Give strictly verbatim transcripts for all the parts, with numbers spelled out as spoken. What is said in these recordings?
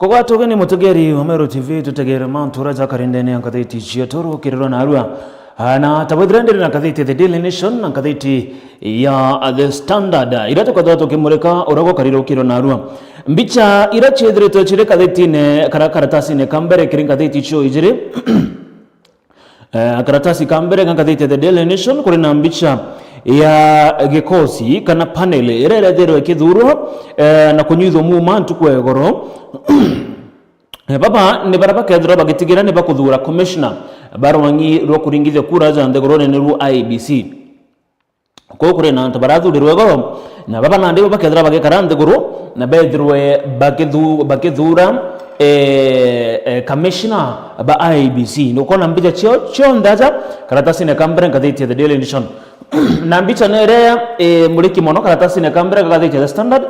Kogwata ugeni mutegeri wa Meru T V, tutegere mantu uria jakari ndene ya ngathiti cietu rukirirwa narua. Ah, na tabwithira ndiri na ngathiti The Daily Nation na ngathiti ya The Standard, iria tukathirwa tukimurika uria gukari rukirwa narua. Mbicha iria ciithiritwe ciri ngathitine kana karatasine ka mbere kiri ngathiti cio ijiri. Eh, karatasi ka mbere ga ngathiti ya The Daily Nation, kuri na mbicha ya gikosi kana panel iria irethirwe ikithurwa, eh, na kunyuithwa muuma ntuku ya igoro. Eh, baba ni baria bakethirwa bagitigira ni bakuthura commissioner ba rwang'i rwa kuringithia kura ja nthiguru nene rwa I E B C. Kuu kuri na antu barathurirwe igoro, na baba nandi bo bakethirwa bagikara nthiguru, na bethirwe bakithu-, bakithura, eh, eh, commissioner ba I E B C. Nukona mbicha cio cionthe aja karatasine ka mbere ngathiti ya The Daily Nation. Na mbicha ni iria, eh, muriki mono karatasine ka mbere ga ngathiti ya The Standard.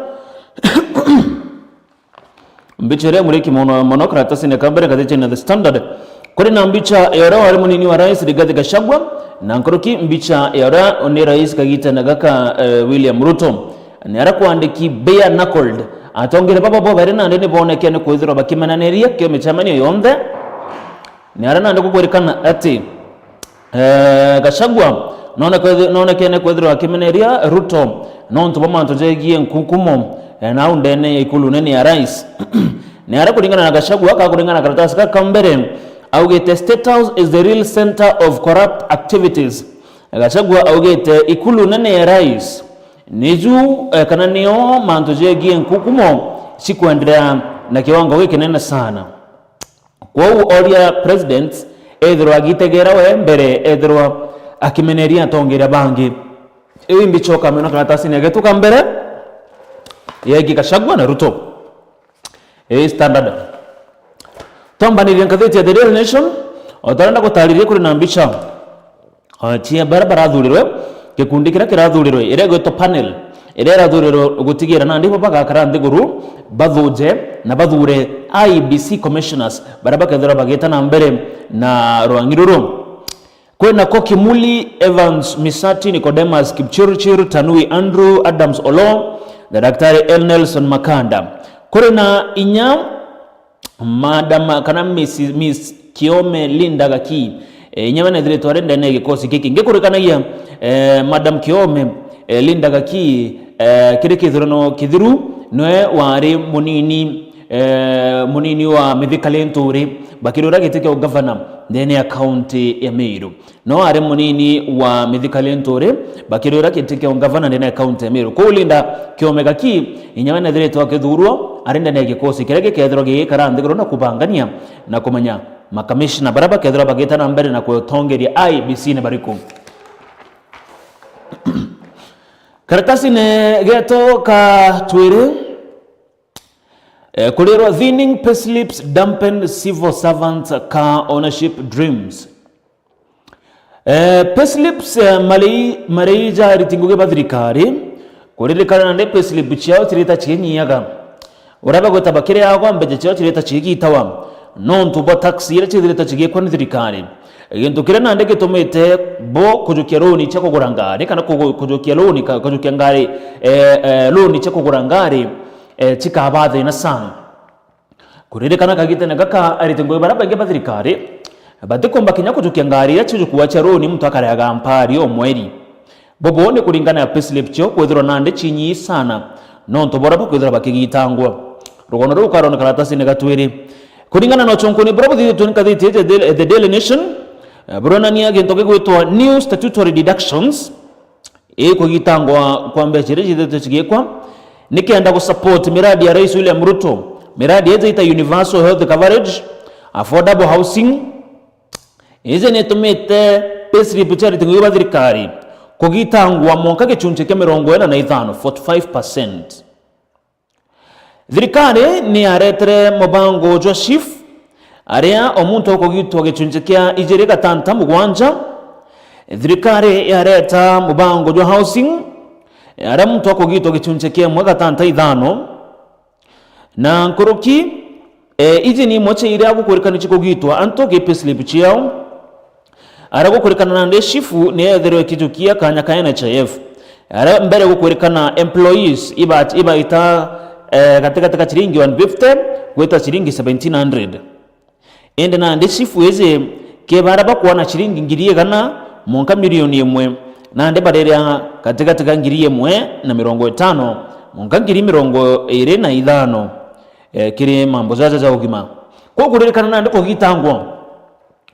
Mbicha iria muriki mono, mono karatasine ka mbere ngathitine The Standard. Kuri na mbicha ya uria wari munini wa rais Rigathi Gachagua, na nkuruki mbicha ya uria ni rais kagitene gaka, eh, William Ruto. Ni aria kwandiki bare knuckled. Atongeria baba bo bairi nandi ni boonekene kwithirwa bakimenaniria kio micemanio yonthe. Ni aria nandi gukwirikana ati, eh, Gachagua noone kwethi-, noonekene kwithirwa akimeneria Ruto nontu bwa mantu jegie nkukumo, eh, nau ndene ya ikulu nene ya rais. Ni aria kuringana na Gachagua, ka kuringana na karatasi gaka ka mbere, augite, "State House is the real center of corrupt activities." Gachagua augite ikulu nene ya rais niju, eh, kana nio mantu jegie nkukumo cikwenderea na kiwango gikinene sana. Kwou oria president ethirwa agitegera we mbere, ethirwa akimeneria atongeria bangi. Iu imbicha ukamena karatasini ya getu ka mbere yegi Gachagua na Ruto. Ii Standard. Twambanirie ngathiti ya The Daily Nation, o tarenda gutariria kuri na mbicha. Ah, cia baria barathurirwe, gikundi kiria kirathurirwe, iria igwitwa panel, iria irathurirwe gutigira nandi bo bagakara nthiguru, bathuje na bathure I E B C commissioners, baria bakethirwa bagita na mbere na rwang'i ruru. Kwina ko Kimuli, Evans Misati, Nicodemus Kipchirchir, Tanui Andrew, Adams Oloo, na Daktari L Nelson Makanda. Kuri na inya Madam kana Miss, Miss Kiome Linda Gaki, eh, inya we nethiritwe ari ndene ya gikosi giki. Ngikurikanagia, eh, Madam Kiome, eh, Linda Gaki, eh, kiri kithurano kithiru, niwe wari munini, eh, munini wa Mithika Linturi, bakirwira giti kia ugavana ndene ya kaunti ya Meru. No ari munini wa Mithika Linturi, bakirwira giti kia ungavana ndene ya kaunti ya Meru. Kuu Linda Kiome Gaki, inya we nethiritwe akithurwa, ari ndene ya gikosi kiria gikethirwa gigikara nthiguru na kubangania na kumenya makamishna baria bakethirwa bagita na mbere na kutongeria I E B C ni bariku. Karatasine getu ka twiri, eh, kurirwa thinning payslips dampen civil servants car ownership dreams. Eh, payslips, eh, marei, marei ja ariti ngugi ba thirikari, kuririkana nandi payslip ciao cirita ciinyiaga. Uria bagwita bakiriagwa mbeca ciao cirita cigitawa nontu bwa tax iria cithirite cigikwa ni thirikari. Gintu kiria nandi gitumite bo kujukia loan cia kugura ngari kana kugu-, kujukia loan ka-, kujukia ngari, eh, eh, loan cia kugura ngari, eh, cikaba thina sana. Kuririkana kagitene gaka ariti ngugi baria baingi ba thirikari batikumba kinya kujukia ngari iria cijukua cia loan muntu akareaga mpari o mweri. Bobo ni kuringana na payslip cio kwithirwa nandi cinyii sana nontu boria bakwithirwa bakigitangwa. Rugono ruu ukarona karatasine ga twiri. Kuringana na ucunkuni buria buthithitwe ni ngathiti ya The Daily, The Daily Nation, eh, buronania gintu gigwitwa new statutory deductions, ii kugitangwa kwa mbeca iria cithithitwe cigikwa nikenda gusupport miradi ya Rais William Ruto. Miradi iji ita universal health coverage, affordable housing, iji nitumite payslip cia ariti ngugi ba thirikari kugitangwa mwanka gicunci kia mirongo ina na ithano, forty-five percent. Thirikari ni yaretere mubango jwa SHIF, aria o muntu akugitwa gicunci kia ijiri gatanta mugwanja. Thirikari yareta mubango jwa housing, aria muntu akugitwa gicunci kia imwe gatanta ithano. Na nkuruki, e, iji ni imwe cia iria gukurikana cikugitwa antu ki payslip ciao. Aria gukurikana nandi SHIF ni yethirwe ikijukia kanya ka N H I F. Aria mbere gukurikana employees iba-, ibaita, eh, gatigati ka ciringi one fifty, gwita ciringi seventeen hundred. Indi nandi chifu iji kibara bakwona ciringi ngiri igana mwanka milioni imwe, nandi bariria gatigati ga ngiri imwe na mirongo itano mwanka ngiri mirongo iri na ithano, eh, kiri mambo jaja ja ugima. Kwou kuririkana nandi kugitangwa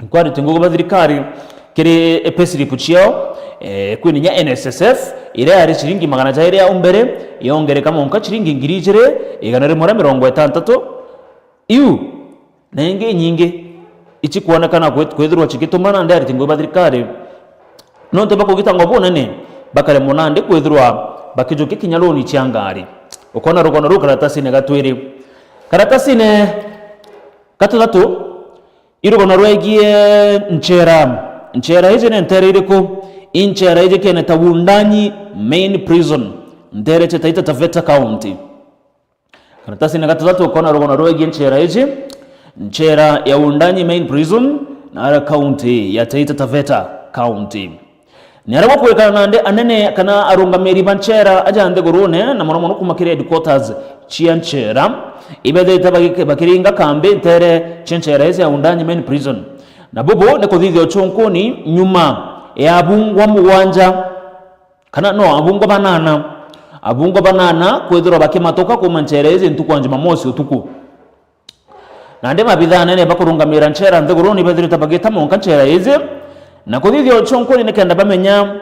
kwa ariti ngugi ba thirikari kiri payslip ciao, eh, kwini nya N S S F, iria yari ciringi magana jairi au mbere, yongereka mwanka ciringi ngiri ijiri igana rimwe ria mirongo itantatu. Iu na ingi inyingi ichikwonekana kwit-, kwithirwa chigituma nandi ariti ngugi ba thirikari, nontu bwa kugitangwa bunene, bakaremwa nandi kwithirwa bakijukia kinya loan cia ngari. Ukona rugono ruu karatasine ga twiri. Karatasine ga tuthatu, i rugono rwegie nchera. Nchera iji ni ntere iriku? I nchera iji kene ta Wundanyi Main Prison, ntere cia Taita Taveta County. Karatasine ga tuthatu ukona rugono rwegie nchera iji, nchera ya Wundanyi Main Prison, na ara county ya Taita Taveta County. Ni aria gukwikara nandi anene kana arungamiri ba nchera aja nthigurune, na mono mono kuma kiri headquarters cia nchera, ibethirite bagi-, bakiringa kambi ntere cia nchera iji ya Wundanyi Main Prison. Na bubu ni kuthithia uchunkuni nyuma ya abungwa mugwanja, kana no, abungwa banana. Abungwa banana kwithirwa bakimatuka kuuma nchera iji ntuku ya Jumamosi utuku. Nandi mabithaa anene bakurungamira nchera nthiguruni bethirite bagita monka nchera iji na kuthithia uchunkuni nikenda bamenya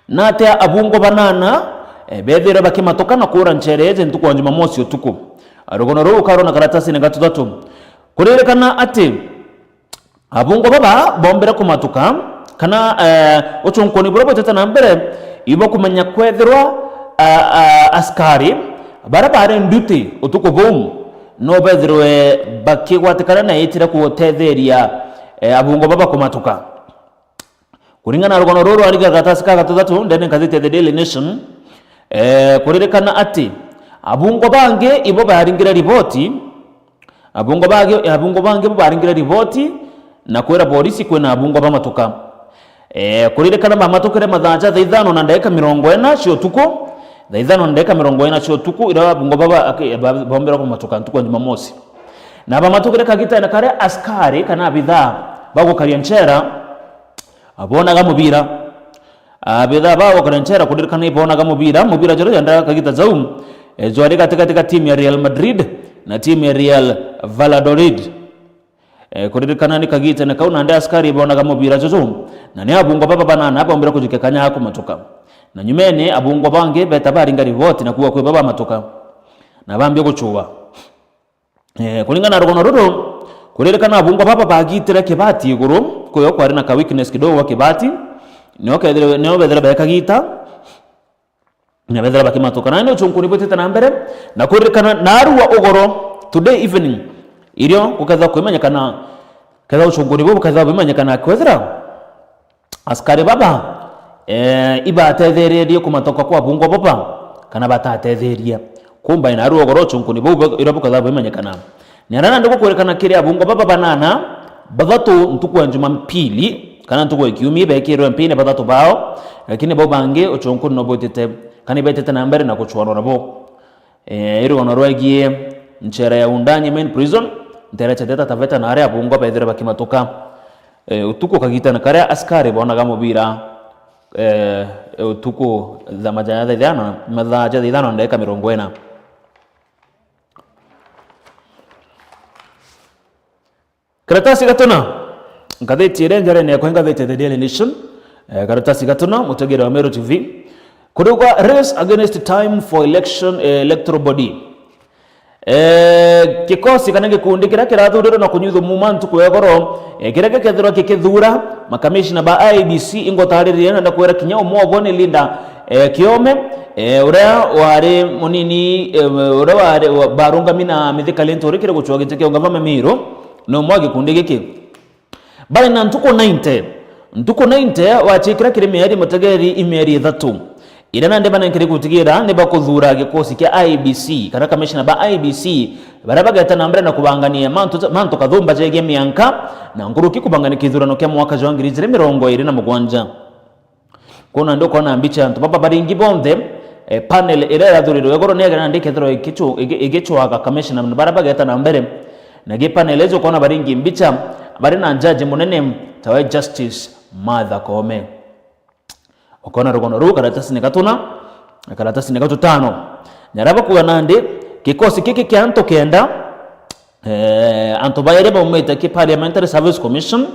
natia abungwa banana, eh, bethirwe bakimatuka na kuura nchera iji ntuku ya Jumamosi utuku. Rugono ruu ukarwona karatasine ga tuthatu. Kuririkana ati abungwa baba bombire kumatuka, kana, eh, uchunkuni buria bwitite na mbere, ibo kumenya kwethirwa, eh, eh, askari baria bari nduti utuku buu no bethirwe bakigwatikana na itire kutetheria, eh, abungwa baba kumatuka. Kuringana na rugono ruru rwari karatasi ka gatuthatu ndene ngathiti ya The Daily Nation, eh, kuririkana ati abungwa bangi ibo baringire riboti, abungwa bangi, abungwa bangi bo baringire riboti na kwira borisi kwina abungwa bamatuka. Eh, kuririkana bamatukire mathaa ja thaa ithano na ndagika mirongo ina cia utuku, thaa ithano na ndagika mirongo ina cia utuku, iria abungwa baba aki-, ba-, bombirwe kumatuka ntuku ya Jumamosi. Na bamatukire kagitene karia askari kana abithaa bagukaria nchera, abonaga mubira. Abithaa bagukaria nchera kuririkana ibonaga mubira, mubira juria jwendaga kagita jau, eh, jwari gatigati ga timu ya Real Madrid na timu ya Real Valladolid. Eh, kuririkana ni kagitene kau nandi askari ibonaga mubira juju, na ni abungwa baba banana bombire kujukia kanya ga kumatuka. Na nyumene abungwa bangi beta baringa riboti na kuuga kwi baba bamatuka na bambia guchua. Eh, kuringana na rugono ruru, kuririkana abungwa baba bagitire kibati iguru, kuyo kwari na ka weakness kidogo gwa kibati, nio kethire, nio bethire bekagita, na bethira bakimatuka. Na ni uchunkuni bwitite na mbere, na kuririkana narua ugoro, today evening, irio gukethirwa kwimenyekana, kethirwa uchunkuni buu bukethirwa bwimenyekana kwethira askari baba, eh, ibatethererie kumatoka kwa abungwa baba, kana batatetherie. Kumba ina rugoro uchunkuni buu bu-, iria bukethirwa bwimenyekana. Ni aria nandi gukwirikana kiri abungwa baba banana, bathatu ntuku ya Jumapili, kana ntuku ya kiumia, ibekirwe mpine bathatu bao, lakini bau bangi uchunkuni no bwitite, kana ibetite na mbere na guchwanwa nabo. Eh, i rugono rwegie nchera ya Wundanyi Main Prison, ntere cia Taita Taveta na aria abungwa bethire bakimatuka. Eh, utuku kagitene karia askari bonaga mubira, eh, utuku thaa majaya thaa ithano, mathaa ja thaa ithano na ndagika mirongo ina. Karatasi gatuna, ngathiti iria njarene yakwa, ngathiti ya The Daily Nation, eh, karatasi gatuna, mutegeri wa Meru T V. Kurigwa race against time for election, eh, electoral body. Eh, kikosi kana gikundi kiria kirathurirwe na kunyuithwa muuma ntuku ya igoro, eh, kiria gikethirwa gikithura makamishina ba I E B C, ingutaririe na ndakwira kinya umwe obo ni Linda, eh, Kiome, eh, uria wari munini, eh, uria wari wa-, barungami na Mithika Linturi kiri guchwa giti kia ungavana Meru, ni umwe wa gikundi giki. Bari na ntuku ninety. Ntuku ninety wachikira kiri mieri mutegeri i mieri ithatu. Iria nandi banenkire gutigira ni bakuthura gikosi kia I E B C, kana kamishina ba I E B C, baria bageta na mbere na kubangania mantu, mantu kathumba jegie mianka, na nkuruki kubangania kithurano kia mwaka jwa ngiri ijiri mirongo iri na mugwanja. Kwou nandi ukona mbicha ya antu baba baringi bonthe, E, panel iria irathurirwe iguru ni egere nandi ikethirwa igicu-, igi-, igicwaga commissioner baria bageta na mbere. Na gi panel icio ukona baringi mbicha bari na judge munene tawe Justice Martha Koome. Ukona rugono ruu karatasine gatuna na karatasine gatutano. Nyara bakuga nandi gikosi giki kia antu kenda, eh, antu bairi baumite ki Parliamentary Service Commission,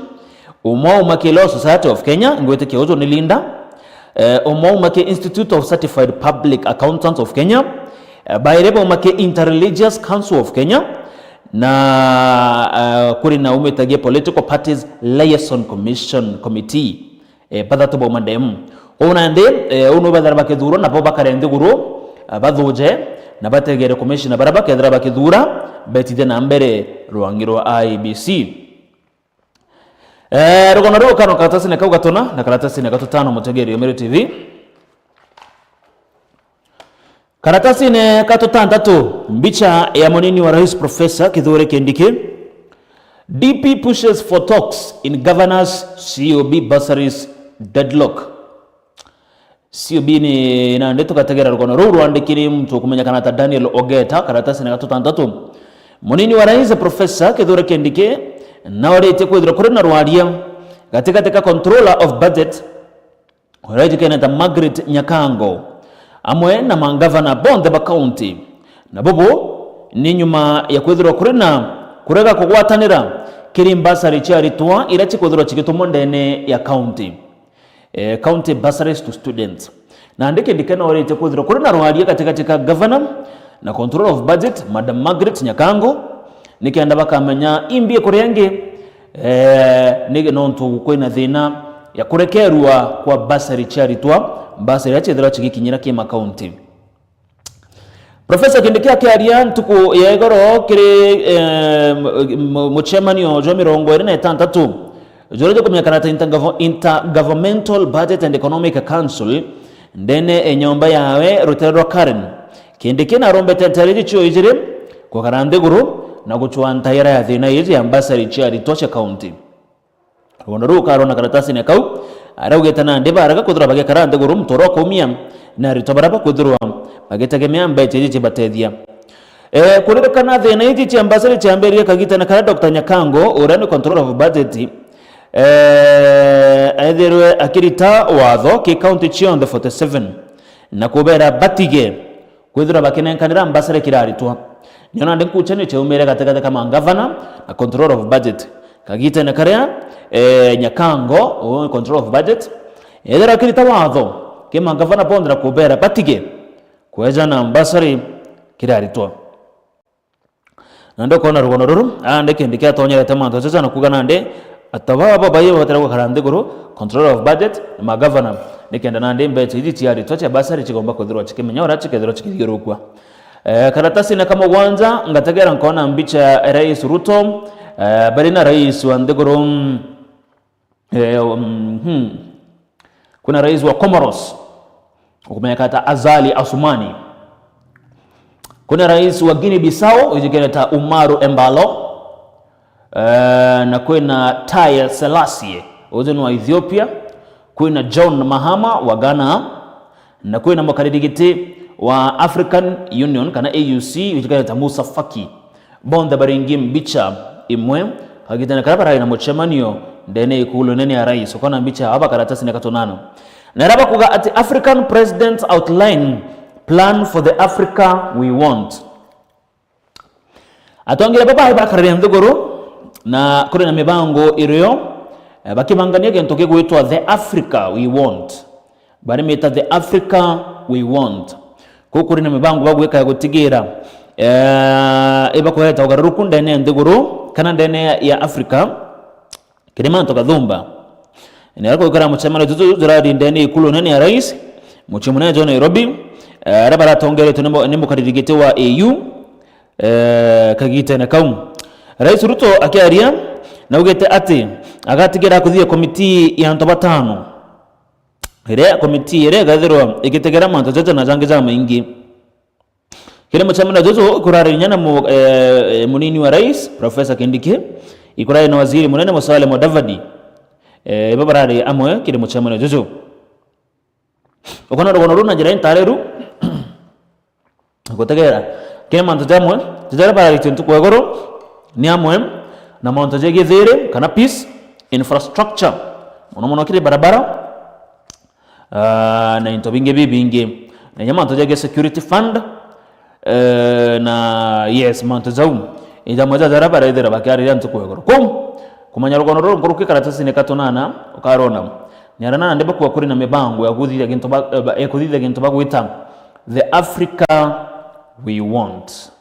umwe auma ki Law Society of Kenya, ngwitikia uju ni Linda, eh, umwe auma ki Institute of Certified Public Accountants of Kenya, eh, bairi bauma ki Interreligious Council of Kenya, na, eh, kuri na umite ki Political Parties Liaison Commission Committee. Eh, bathatu bauma ndemu. Kwou nandi, eh, uu niu bethira bakithurwa, nabo bakare nthiguru, eh, bathuje, na bategere commissioner baria bakethira bakithura, betithie na mbere rwangi rwa I E B C. Eh, rugono ruu kano karatasine kau gatuna na karatasine gatutano, mutegeri wa Meru T V. Karatasine ka tutantatu, mbicha ya munini wa rais Professor Kithure Kindiki. D P pushes for talks in governor's C O B bursaries deadlock. C O B ni nandi tugategera rugono ruu rwandiki ni muntu ukumenyekana ta Daniel Ogeta, karatasine ka tutantatu. Munini wa rais Professor Kithure Kindiki naoritie kwithirwa kuri na rwaria gatigati ka controller of budget uria wijikene ta Margaret Nyakango, amwe na mangavana bonthe ba kaunti. Na bubu ni nyuma ya kwithirwa kuri na kurega kugwatanira kiri mbasari cia aritwa iria cikwithirwa cigitumwa ndene ya kaunti, eh, county bursaries to students. Nandi Kindiki naoritie kwithirwa kuri na rwaria gatigati ka gavana na controller of budget, Madam Margaret Nyakango, nikenda bakamenya imbi ikuria ingi, eh, ni nontu kwina thina ya kurekerua kwa bursary cia aritwa, bursary iria ciethirwa cigikinyira ki makaunti. Professor Kindiki akiaria ntuku ya igoro kiri, eh, mu-, mu-, mucemanio jwa mirongo iri na itantatu juria jukumenyekana ta Intergov-, Intergovernmental Budget and Economic Council, ndene e nyomba yawe rutere rwa Karen. Kindiki narombete nteere iji cio ijiri kugara nthiguru na gucwaa ntaira ya thina iji ya mbasari cia aritwa cia kaunti. Rugono ruu karona karatasine kau, araugite nandi barega kwithirwa bagikara nthiguru muntu uria ukumia na aritwa baria bakwithirwa bagitegemea mbecha iji cibatethia. Eh, kuririkana thina iji cia mbasari ciambiririe kagitene karia Doctor Nyakango, uria ni controller of budget, eh, ethirwe akirita watho ki county cionthe forty seven na kubera batige kwithirwa bakinenkanira mbasari kiri aritwa. Nio nandi nkuchanio ciaumire gatigati ka mangavana na controller of budget. Kagitene karia, eh, Nyakango, uu controller of budget, ethirwa akirita watho ki mangavana bonthe na kubera batige kweja na mbasari kiri aritwa. Nandi ukona rugono ruru, nandi Kindiki atonyerete mantu jaja na kuuga nandi aritwa baba babaire babatire gukara nthiguru, controller of budget, na magavana, nikenda nandi mbecha iji cia aritwa cia bursary cigomba kwithirwa cikimenya uria cikethirwa cikithiurukua. Eh, karatasine ka mugwanja, ngategera nkona mbicha ya Rais Ruto, eh, bari na rais wa nthiguru, mm, Eh, um, hmm. Kwina rais wa Comoros, ukumenyeka ta Azali Assoumani. Kwina rais wa Guinea Bissau, wijikene ta Umaru Embalo. Eh, na kwina Haile Selassie, uju ni wa Ethiopia. Kwina John Mahama wa Ghana. Na kwina mukariri giti wa African Union kana A U C, wijikene ta Musa Faki. Bonthe baringi mbicha imwe, kagitene karia barari na mucemanio ndene ya ikulu nene ya rais, ukona mbicha aba karatasine ka tunano. Na aria bakuga ati African presidents outline plan for the Africa we want. Atongeria baba bakarire nthiguru na kuri na mibango irio, eh, bakibangania gintu gigwitwa the Africa we want. Barimita the Africa we want. Kuu kuri na mibango bagwika ya gutigira, eh, ibakureta ugaruruku ndene ya nthiguru kana ndene ya, ya Africa kiri mantu kathumba. Ni aria kwikara mucemanio juju jurari ndene ya ikulu nene ya rais, mucii munene jwa Nairobi, eh, aria baratongeretwe ni mu-, ni mukariri giti wa A U, eh, kagitene kau. Rais Ruto akiaria naugite ati agatigira kuthithia komitii ya antu batano. Iria komitii iria igathirwa igitegera mantu jaja na jangi jamaingi. Kiri mucemanio juju ikurari inya na mu-, eh, eh, munini wa rais, Professor Kindiki, ikurari na waziri munene Musalia Mudavadi. Eh, ibo barari amwe kiri mucemanio juju. Ukona rugono ruu na njira intariru, Gutegera. Kiri mantu jamwe jaria bararitie ntuku ya iguru ni amwe na mantu jegie thiiri kana peace, infrastructure, mono mono kiri barabara, ah, na into bingi bibingi. Na inya mantu jegie security fund, eh, na yes, mantu jau ni jamwe ja jaria barethira bakiariria ntuku ya iguru. Kou, kumanya rugono ruru nkuruki karatasini ka tunana, ukarona. Ni aria nandi bakua kuri na mibango ya kuthithia gintu ba-, eh, ba-, eh, kuthithia gintu bagwita The Africa We Want.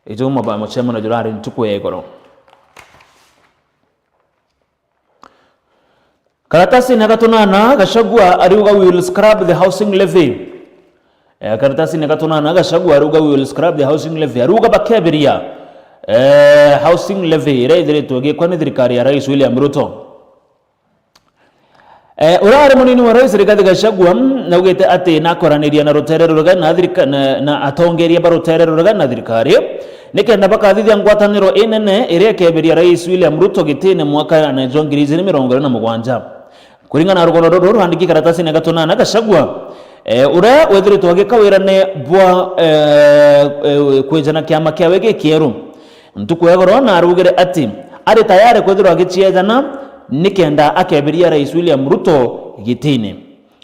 Ijo maba mucemano jurari ntuku ya igoro. Karatasini ya gatunana, Gachagua ariuga, "We will scrap the housing levy." Eh, karatasini ya gatunana, Gachagua ariuga, "We will scrap the housing levy." Ariuga bakebiria, eh, housing levy iria ithiritwe igikwa ni thirikari ya Rais William Ruto. Eh, urari munini wa Rais Rigathi Gachagua, mm, naugite ati nakoraniria na rutere rurega na thirika-, na, na atongeria ba rutere rurega na thirikari, nikenda bakathithia ngwataniro inene iria ikebiria Rais William Ruto gitine mwaka na jwa ngiri igiri mirongo iri na mugwanja. Kuringana na rugono ruru rwandiki karatasini ya gatunana, Gachagua, eh, uria wethiritwe agika wirane bwa, eh, eh, kwijana kiama kiawe gikieru, ntuku ya igoro na araugire ati ari tayari kwithirwa agiciejana nikenda akebiria Rais William Ruto gitine.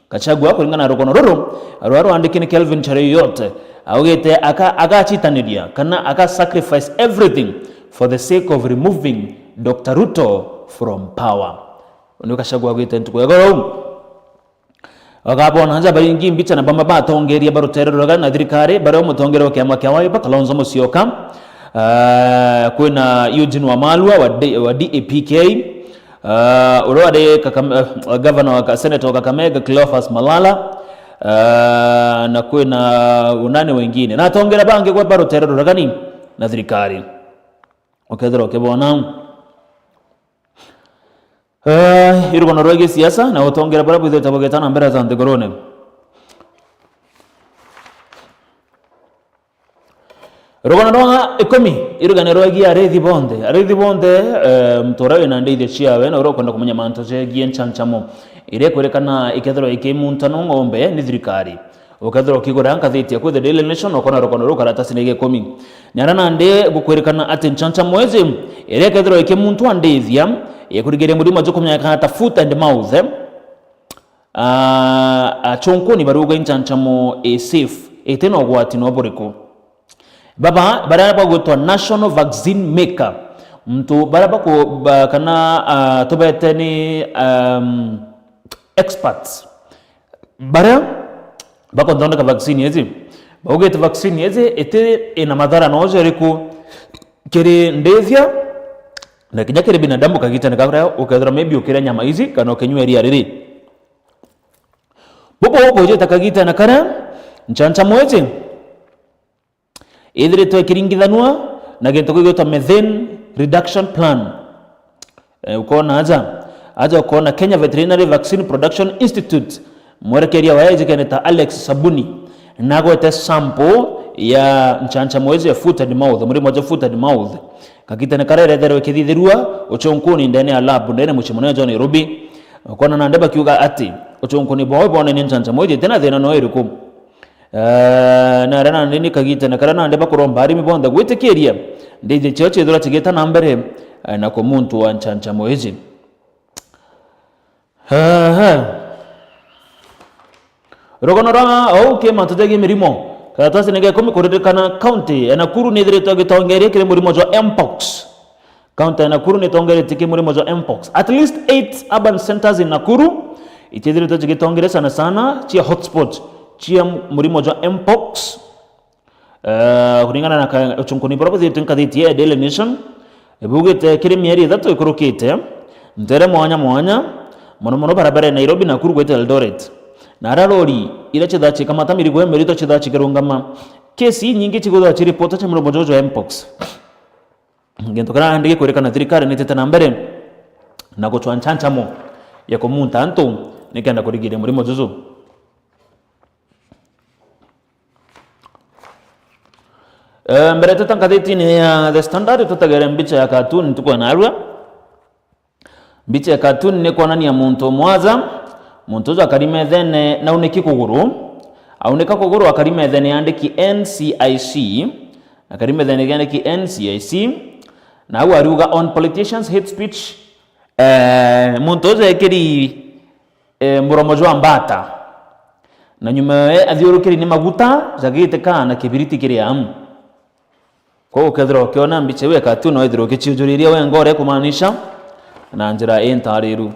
Gachagua, kuringana na rugono ruru ruria rwandiki ni Kelvin Cheruiyot, augite aka-, agacitaniria kana aga sacrifice everything for the sake of removing Doctor Ruto from power. Ni Gachagua augite ntuku ya igoro. Bagabona nja baingi mbicha na bamwe batongeria ba rutere rurega na thirikari, baria mutongeria wa kiama kia Wiper, Kalonzo Musyoka, ah, kwina Eugene Wamalwa wa D-, wa D A P K, ah, uria wari Kakame-, ah, gavana wa ka-, senator wa Kakamega, Cleophas Malala, ah, na kwina unani wengine. Na atongeria bangi gwe ba rutere ruregani na thirikari. Ukethirwa ukibona. Eh, irugano rwa gisiasa na utongeria buria bwithite bugita na mbere ja nthigurune. Rugano rwa ikumi, irugano rwegie arithi bonthe. Arithi bonthe, eh, muntu uria wina ndithio ciawe na uria ukwenda kumenya mantu jegie nchanchamo iria ikwirikana ikethirwa ikimuntanwa ng'ombe ni thirikari. Ukethirwa ukigura ngathiti yaku The Daily Nation, ukona rukono ruu karatasini gia ikumi. Nyara nandi gukwirikana ati nchanchamo iji iria ikethirwa ikimuntwa ndithia ya kurigiria murimo jwa kumenyekana ta foot and mouth, ah, achunkuni bariuga i nchanchamo i safe, itina ugwati no buriku. Baba, baria bagwitwa national vaccine maker, muntu baria baku-, ba-, kana, ah, tubete ni, um, experts. Baria bakuthondeka vaccine iji, baugite vaccine iji iti ina madhara no jariku kiri ndithia na kinya kiri binadamu kagitene karia ukethirwa maybe ukiria nyama iji kana ukinyua iria riri. Bubu ukujite kagitene karia nchanchamo iji ithiritwe ikiringithanua na gintu gigwitwa methane reduction plan. Eh, ukona aja, aja ukona Kenya Veterinary Vaccine Production Institute, mwerekeria wa ejikene ta Alex Sabuni, nagwete sample ya nchanchamo iji ya foot and mouth, murimo jwa foot and mouth. Kagitene karia iretherwe ikithithirua uchunkuni ndene ya lab ndene mucii munene jwa Nairobi. Ukona nandi bakiuga ati uchunkuni bwao ibonene nchanchamo iji itina thina no iriku. Eh, na aria nandi ni kagitene karia nandi bakuromba arimi bonthe gwitikiria ndithia ciao ciithirwa cigita na mbere, eh, na kumuntua nchanchamo iji. Ehe. Rugano rwa ou ki mantu jegie mirimo. Karatasini ga ikumi kuririkana kaunti ya Nakuru ni ithiritwe igitongeria kiri murimo jwa mpox. Kaunti ya Nakuru ni itongeretie ki murimo jwa mpox. At least eight urban centers in Nakuru itiithiritwe cigitongeria sana sana cia hotspot cia murimo jwa mpox. Eh, kuringana na ka-, uchunkuni buria buthiritwe nkathiti ya Daily Nation, bugite kiri mieri ithatu ikurukite, ntere mwanya mwanya, mono mono barabara ya Nairobi, Nakuru gwita Eldoret, na ara rori iria cithaa cikamata mirigo ya mirito cithaa cikirungama. Kesi inyingi cigwithirwa ciripota cia murimo juju jwa mpox. Gintu kiria nandi gikwirikana thirikari nitite na mbere na gucwa nchanchamo ya kumunta antu nikenda kurigiria murimo juju. Eh, mbere tuta ngathitini ya The Standard, tutegere mbicha ya cartoon ntuku ya narua. Mbicha ya cartoon ni kwonania muntu mwaja, muntu uju akari methene na uniki kuguru, Aunika kuguru akari methene yandiki N C I C, akari methene yandiki N C I C, na au ariuga on politicians hate speech, eh, muntu uju ekiri, eh, muromo jwa mbata, na nyuma yawe athiurukiri ni maguta jagite kaa na kibiriti kiri amu. Koguo ukethirwa ukiona mbica iu, eka tu no withirwe ukiciujuriria wenga uria ikumaanisha na njira intariru.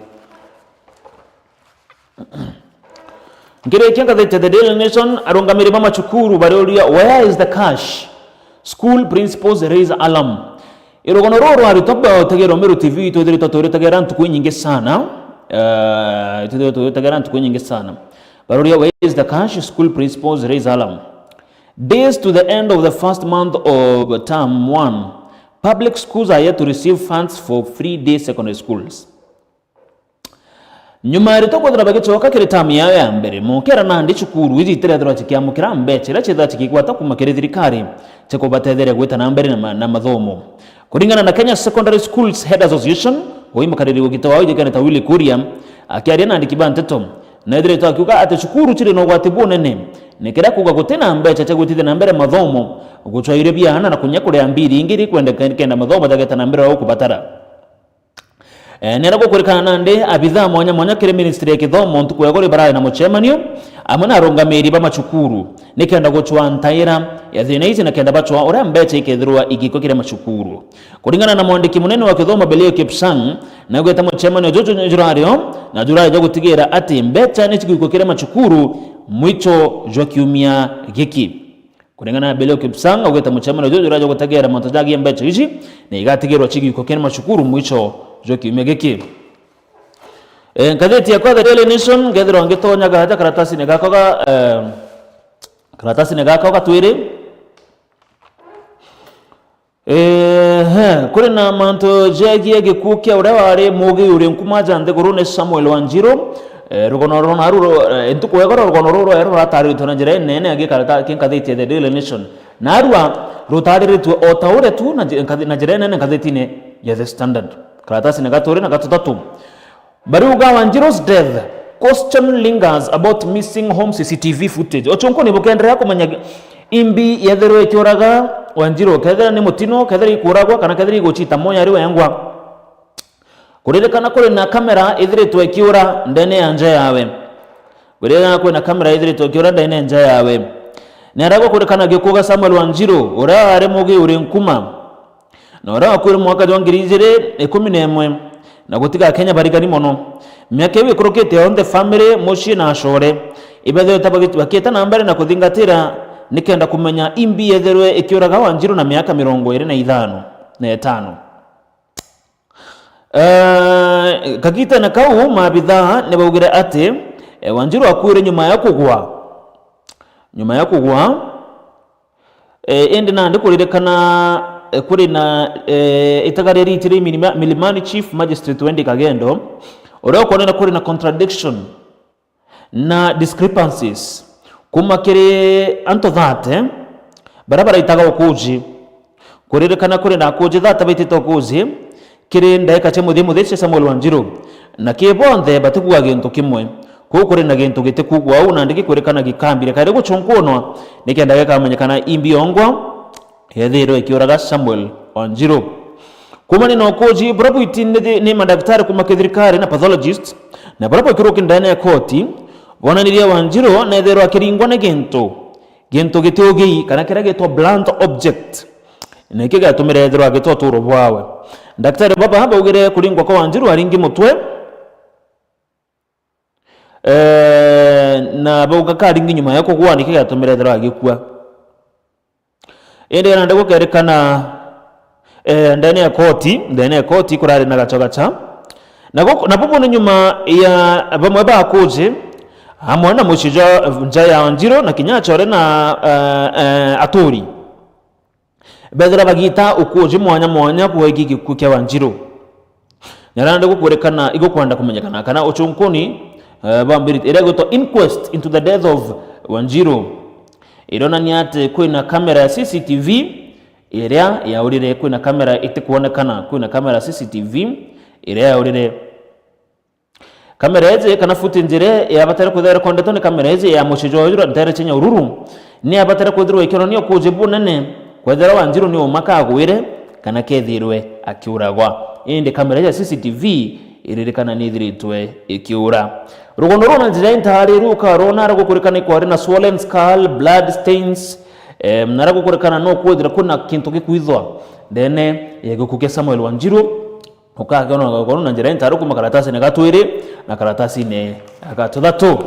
Nkirikia ngathiti ya The Daily Nation, arungamiri ba macukuru bariuria, "Where is the cash?" School principals raise alarm. I rugono ruru rwa aritwa ba Utegero Meru T V, twithiritwe turitegera ntuku inyingi sana. Eh, twithiritwe turitegera ntuku inyingi sana. Baruria, "Where is the cash?" School principals raise alarm. Days to the end of the first month of term one, public schools are yet to receive funds for free day secondary schools. Nyuma ya aritwa kwithirwa bagicoka kiri term yao ya mbere, mokera nandi cukuru iji itirethirwa cikiamukira mbeca iria ciithirwa cikigwata kuuma kiri thirikari cia kubatetheria gwita na mbere na ma-, na mathomo. Kuringana na Kenya Secondary Schools Head Association, ui mukariri wa giti wao ijikene ta Willy Kuria, akiaria na andiki ba nteto, na ethiritwe akiuga ati cukuru ciri na ugwati bunene, ni kiria kuuga guti na mbeca cia gwitithia na mbere mathomo, gucwaire biana na kunya kuria mbiri ingi iri kwendeka nikenda mathomo jageta na mbere o kubatara. Eh, nera gukurikana nandi abithaa mwanya mwanya kiri ministry ya kithomo ntuku ya iguru barari na mucemanio amwe na arungamiri ba macukuru nikenda gucwa ntaira ya thina ici na kenda bacwa uria mbeca ikethirwa igikwa kiri macukuru. Kuringana na mwandiki munene wa kithomo Belio Kipsang, naugite mucemanio juju jurario na jurari jwa gutigira ati mbeca ni cigwikwa kiri macukuru mwicho jwa kiumia giki. Kuringana na Belio Kipsang, augite mucemanio juju juraja gutegera mantu jagie mbeca ici, na igatigirwa cigikwa kiri macukuru mwicho jwa kiumia giki. E, ngatheti yakwa The Daily Nation, ngethirwa ngitonyaga aja karatasini gakwa ga, e, karatasini gakwa ga twiri. Ehe, kuri na mantu jegie gikuu kia uria wari mugi uri nkuma ja nthigurune Samuel Wanjiru. Eh, rugono ruru naru ru-, eh, ntuku ya igoro rugono ruru rweru rurataritwe na njira inene agi karata-, ki ngathiti ya The Daily Nation. Narua rutariritwe o ta uria tu na nji-, nkathi-, na njira inene ngathitine ya The Standard. Karatasini ga twiri na ga tutatu. Bariuga Wanjiru's death, question lingers about missing home C C T V footage. Ucunkuni bukenderea kumenya imbi yethirwe ikiuraga Wanjiru, kethira ni mutino, kethira ikuragwa, kana kethira igucita moyo ari wengwa. Kuririkana kuri na kamera ithiritwe ikiura ndene ya nja yawe. Kuririkana kuri na kamera ithiritwe ikiura ndene ya nja yawe. Ni aragwa kurikana gikuga Samuel Wanjiru, uria ari mugi uri nkuma. Na uria wakuire mwaka jwa ngiri ijiri ikumi na imwe, na gutiga Akenya barigani mono. Miaka iu ikurukite yonthe, family, mucii na acore ibethirite bagi-, bakiita na mbere na kuthingatira nikenda kumenya imbi yethirwe ikiuraga Wanjiru na miaka mirongo iri na ithano na itano. Eh, kagitene kau, maabithaa ni baugire ati, eh, Wanjiru akuire nyuma ya kugwa. Nyuma ya kugwa, Eh, indi nandi kuririkana, eh, kuri na, eh, itega riria riitire Milima-, Milimani Chief Magistrate Wendy Kagendo, uria ukwonera kuri na contradiction na discrepancies kuma kiri antu thate baria baraitaga ukuji. Kuririkana kuri na akuji thate baitite ukuji, kiri ndaika cia muthia muthia cia Samuel Wanjiru, na ki bonthe batikugua gintu kimwe. Kuu kuri na gintu gitikugua uu, nandi gikwirikana gikambire kairi gucunkunwa, nikenda gikamenyekana imbi yongwa yethirwe ikiuraga Samuel Wanjiru. Kumania na ukuji buria bwiti ni, ni madaktari kuma kithirikari na pathologist, na buria bwikiruki ndene ya koti, bwonanirie Wanjiru nethirwa akiringwa ni gintu, gintu gitiugii kana kiria gitwa blunt object. Nikio giatumire ethirwa agitwa uturo bwawe. Daktari baba baugire kuringwa kwa Wanjiru aringi mutwe, eh, na bauga karingi nyuma ya kugwa, nikio giatumire ethirwa agikua. Indi nandi gukerikana, eh, ndene ya koti, ndene ya koti kurari na gachogacha. Na guku, na bubu ni nyuma ya bamwe ba akuji, amwe na mucii jwa nja ya Wanjiru na kinya acore na, eh, eh, aturi. Bethira bagiita ukuji mwanya mwanya bwegie gikuu kia Wanjiru. Nyarande gukwirikana, igukwenda kumenyekana kana ucunkuni, eh, bwambirite, iria igwitwa inquest into the death of Wanjiru. Ironania ati kwina kamera ya C C T V iria yaurire, kwina kamera itikwonekana, kwina kamera ya C C T V iria yaurire. Kamera iji kana footage iria yabatire kwithirwa irekondetwe ni kamera iji ya mucii jwa ujura ntere cia Nyahururu ni yabatire kwithirwa ikionania ukuuji bunene kwethirwa Wanjiru ni uma kagwire kana kethirwe akiuragwa. Indi kamera ya C C T V iririkana ni ithiritwe ikiura. Rugono ruu na njira intaariru ukarwona ara gukurikana ikwari na swollen skull, blood stains, em, na ara gukurikana no kwithira kwina kintu gikwithwa ndene ya gikuu kia Samuel Wanjiru. Ukakiona gakuru na njira intaru kuma karatasine ga twiri na karatasine ga tuthatu.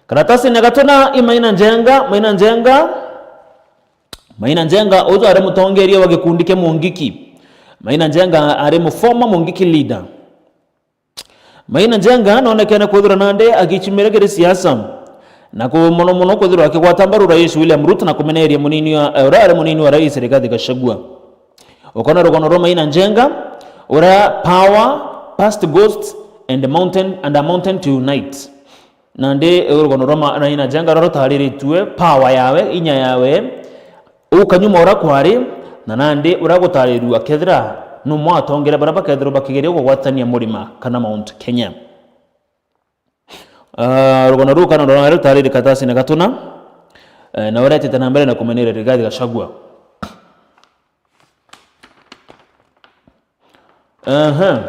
Karatasine ga tuna i Maina Njenga, Maina Njenga, Maina Njenga, uju ari mutongeria wa gikundi kia Mungiki. Maina Njenga ari mu former Mungiki leader. Maina Njenga nonekene kwithirwa nandi agichimira kiri siasa, na ku-, mono mono kwithirwa akigwata mbaru Rais William Ruto na kumeneria munini wa, eh, uria ari munini wa Rais Rigathi Gachagua. Ukona rugono rwa Maina Njenga, uria power, past ghosts and mountain, and a mountain to unite. Nandi rugono rwa Ma-, Maina Njenga ruria rutariritue power yawe, inya yawe, ukanyuma uria kwari, na nandi uria gutarirua kethira numwe atongere baria bakethirwa bakigeria kugwatania murima kana Mount Kenya. Ah, rugono ruu kana ruria rutariri karatasine ga tuna, eh, na uria etite na mbere na kumeneria Rigathi Gachagua. Aha.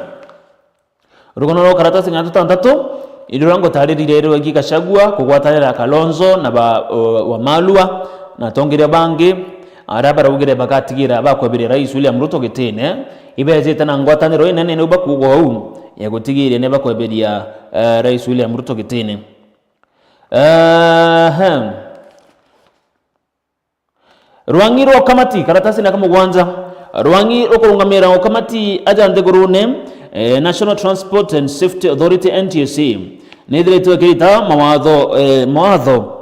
Rugono rwa karatasine ga tutantatu, irio ruria ngutaririre rwegie Gachagua kugwatanira Kalonzo na ba, o, Wamalwa na atongeria bangi, aria baraugire bagatigira bakweberia Rais William Ruto gitine, ibejite na ngwataniro inene ni bakuuga uu ya gutigiria ni bakweberia, eh, Rais William Ruto gitine. Ehe. Rwang'i rwa ukamati, karatasine ka mugwanja. Rwang'i rukurungamira ukamati aja nthigurune, eh, National Transport and Safety Authority, N T S A, nithiritwe ikirita mawatho, eh, mawatho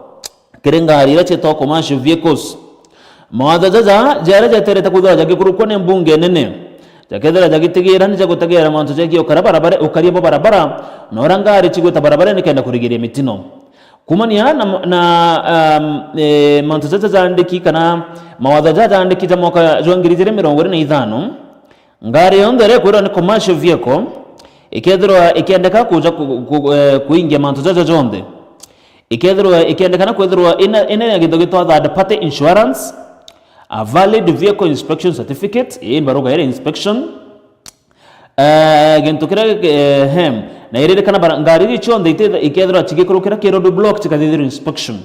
kiri ngari iria cietagwa commercial vehicles. Mawatho jaja jaria jeterete kwithirwa jagikurukwa ni mbunge nene, jakethira jagitigira ni jagutegeera mantu jegie ukara barabara, ukaria bwa barabara, na uria ngari cigwita barabara nikenda kurigiria mitino. Kumania na, na, um, eh, mantu jaja jaandiki kana mawatho jaja jaandiki ja mwaka jwa ngiri ijiri mirongo iri na ithano, ngari yonthe iria ikwirwa ni commercial vehicle ikethirwa ikiendeka kuja ku, ku, eh, kuingia mantu jaja jonthe. Ikethirwa, ikiendekana kwithirwa ina, ina, ina gintu gitwa third party insurance, a valid vehicle inspection certificate, ii mbaruga iri inspection, eh, gintu kiria, eh, hem, na iririkana bara, ngari iji cionthe iti-, ikethirwa cigikurukira ki road block cikathithirwa inspection.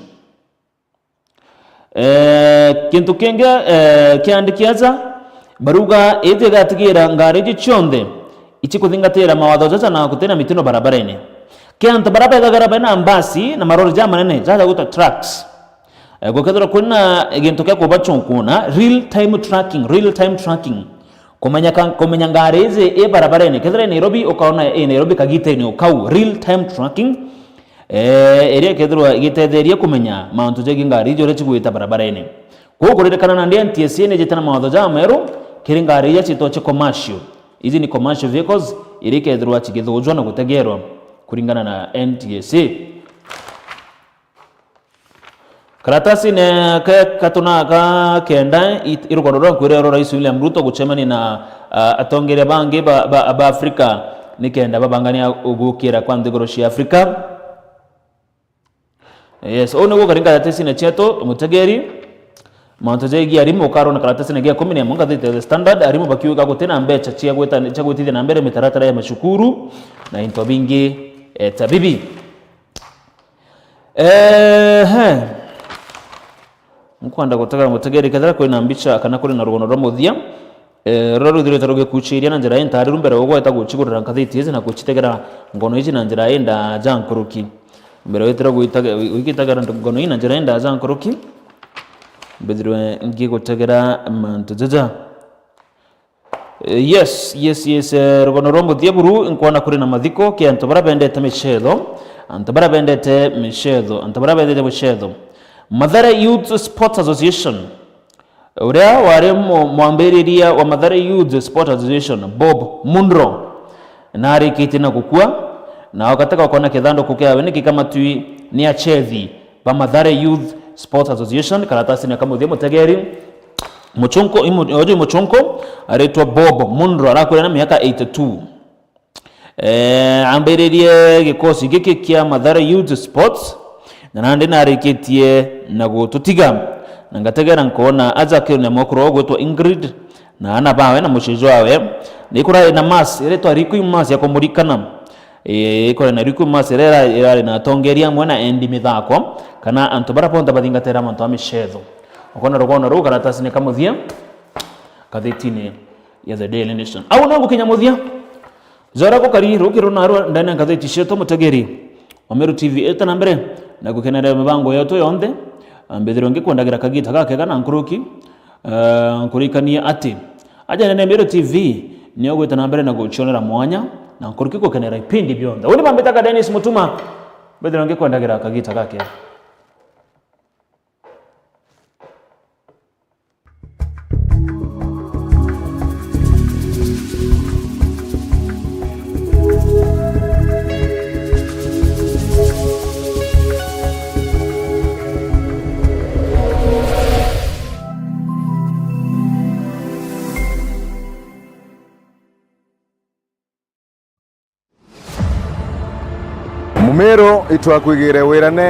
Eh, kintu kingi, eh, kiandiki aja, baruga iji igatigira ngari iji cionthe icikuthingatira mawatho jaja na gutina mitino barabarene. Ki antu baria bethagirwa bena mbasi na marori jamanene jaja gwitwa trucks. Eh, gukethirwa kwina gintu kia kubachunkuuna, real time tracking, real time tracking. Kumenya ka, kumenya ngari iji i barabarene. Kethira i Nairobi, ukaona i Nairobi kagitene o kau, real time tracking. Eh, iria ikethirwa igitetheria kumenya mantu jegie ngari iji uria cigwita barabarene. Kwou kuririkana nandi N T S A nijite na mawatho jameru kiri ngari iria ciitwa cia commercial. Iji ni commercial vehicles iria ikethirwa cigithujwa na gutegeerwa kuringana na N T S A. Karatasine ka katuna ka kenda, i, i rugono rwa nkwirero Rais William Ruto gucemania na, ah, atongeria bangi ba, ba, ba Afrika nikenda babangania ugukira kwa nthiguru cia Afrika. Yes, uu niguo kari ngathitine cietu, mutegeri. Mantu jegie arimu ukarona karatasine gia ikumi na imwe ngathiti ya The Standard, arimu bakiuga gutina mbeca cia gwita, cia gwitithia na mbere mitaratara ya macukuru na into bingi, eh, ta bibi. Ehe. Nkwenda gutegera mutegeri kethira kwina mbica kana kuri na rugono rwa muthia. Eh, ruria ruthirite rugikuchiria na njira intariru mbere ugweta guchigurira ngathiti iji na guchitegera ngono iji na njira indaja nkuruki. Mbere witire gwitege-, wigitegera ngono ii na njira indaja nkuruki, mbithirwe ngigutegera mantu jaja. Eh, yes, yes, yes, eh, rugono rwa muthia buru, nkwona kuri na mathiko ki antu baria bendete micetho, antu baria bendete micetho, antu baria bendete micetho. Mathare Youth Sports Association, uria wari mu-, mwambiriria wa Mathare Youth Sports Association, Bob Munro, narikitie na gukua, na ugatega ukona kithanduku kiawe nikikamatwi ni achethi ba Mathare Youth Sports Association, karatasine ka muthia mutegeri. Muchunko, imu-, uju muchunko aritwa Bob Munro, arakwira na miaka eighty-two. Eh, ambiririe gikosi giki kia Mathare Youth Sports, na nandi narikitie na gututiga, na ngategera nkoona aja akirune mwekuru ugwitwa Ingrid na ana bawe na mucii jwawe. Ni kurari na mass iria itwa Requiem Mass ya kumurikana. Eh, ikurari na Requiem Mass iria ira-, irari na atongeria amwe na endi mithako, kana antu baria bonthe bathingatira mantu a micetho. Ukoona rugono ruu karatasine ka muthia ngathitine ya The Daily Nation. Au no ngukinya muthia. Jora gukari rukiro narua ndene ngathiti cietu, mutegeri wa Meru T V, eta na mbere na gukenera mibango yetu yonthe. Mbithirwe ngikwendagira kagita gakega na nkuruki, eh, nkurikanie ati aja nene Meru T V ni ugwita na mbere na gucionera mwanya na nkuruki gukenera ipindi bionthe. Uni bambitaga Dennis Mutuma, mbithirwe ngikwendagira kagita gakega. Mumiru itwakwigire wirane.